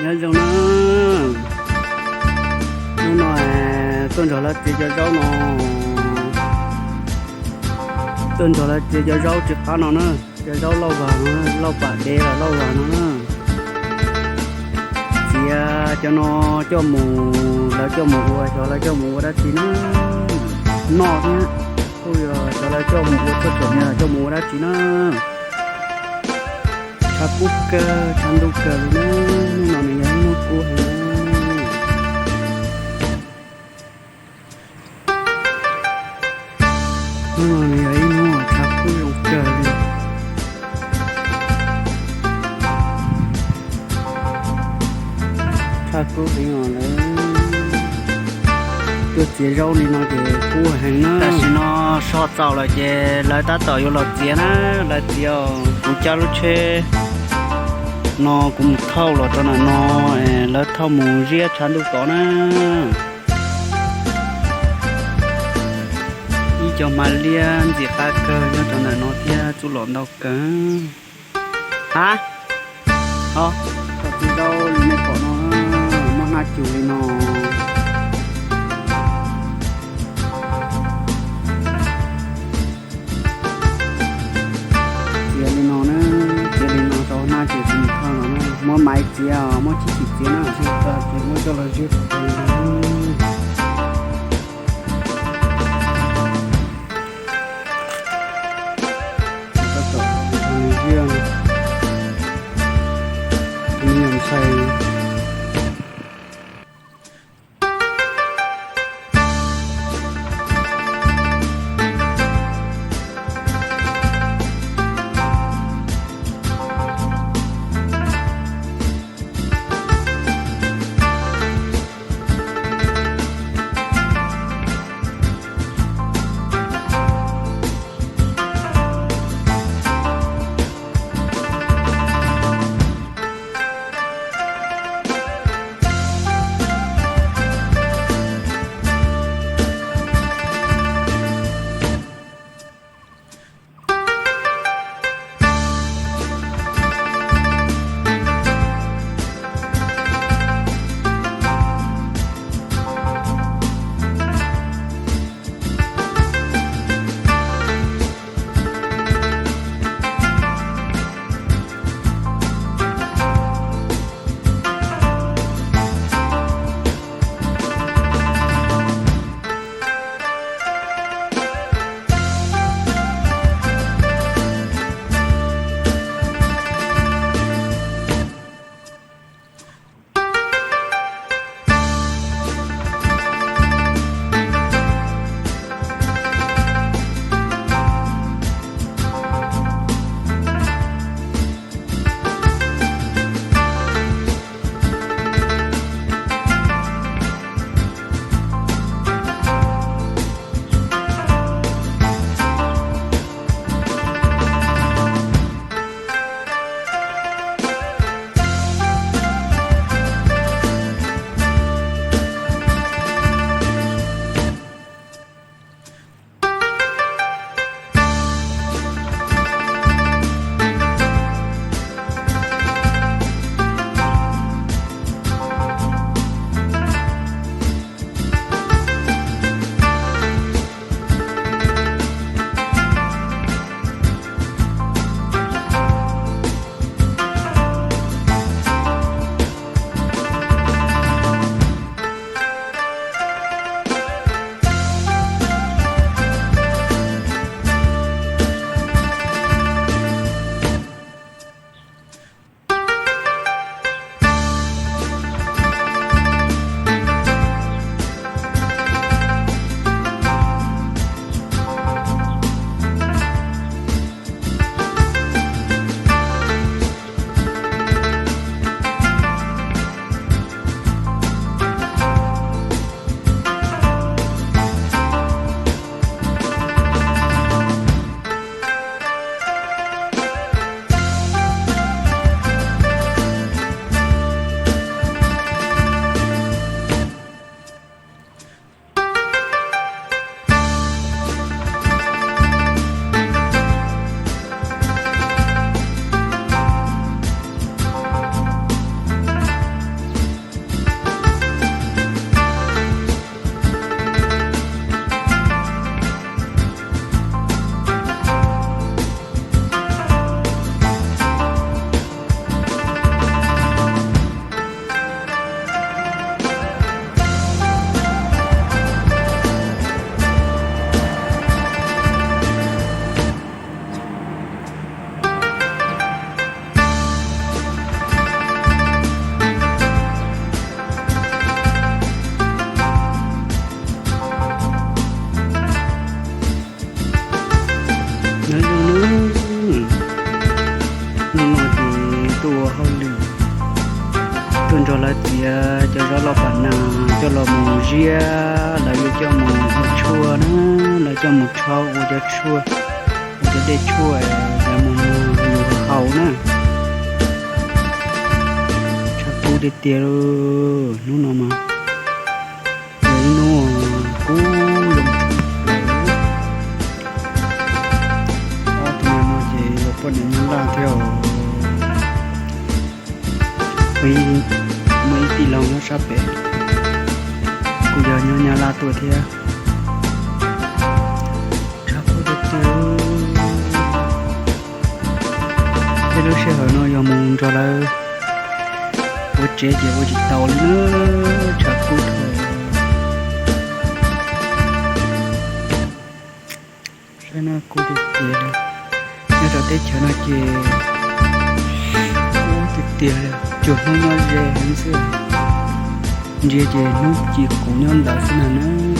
Nyob zoo na, hnub no tuaj nrog lawv txiav cov zaub no, tuaj nrog lawv txiav cov zaub tsis qab no na, cov zaub lauj vag no, lauj pam dev los lauj vag no na. Txiav cov no coj mus, lawv coj mus ua, xyov lawv coj mus ua dab tsi na, noj thiab, kuj yog xyov lawv coj mus ua tshuaj txhuam no los coj mus ua dab tsi na. Tshav kub kawg, tshav ntuj kawg li na, hnub no nws yog ib hnub kub heev na. Hnub no nws yog ib hnub tshav kub zoo kawg li. Tshav kub heev os lawv. Tuaj txiav zaub li no ces kub heev na. Tam sim no so txaus lawm ces lawv tab tom yuav los txiav na, lawv txiav os. Kuv cab lub tsheb no kuv mus thauj los rau ntawm no, lawv thauj mus ziab tshav ntuj tod na. Ib co hma liab ntxim qab kawg nyob rau ntawm no thiab, txuj lom ntau kawg. Ha, ho, tau txiv zaub li nej pom no, muab hnab cug li no. Txiav li no na, txiav li no rau hnab ces tsis mus thauj no na. Muab maiv txiav, muab chib chim txiav na, tsis tau ces muab coj los zib. Tab tom zib, tus me nyuam ntxhais. Tuaj nrog lawv txiav cov zaub loj pam nas coj los mus ziab, lawv yuav coj mus ua tshuaj na, lawv coj mus tshuab ua cov tshuaj, ua cov dej tshuaj, cov mus muag yus haus na. Tshav kub tiag tiag li, hnub no mas yog ib hnub kub zoo. Ob tug no ces yog poj niam Nyab Laj thiab os. Muaj ib tij laug nyob sab pem, kuj yog nyob Nyab Laj tuaj thiab. Tshav kub tiag tiag. Tej lub sij hawm no yog mus nrog lawv ua tsev ces ua tsis tau li na, tshav kub dhau. Saib na, kub tiag tiag li. Nyob rau teb chaws no ces kub tiag tiag li, cuag hnub nyob ze heev xwb. Ntsia ces hnub ci qus nyob ntawd xwb na na.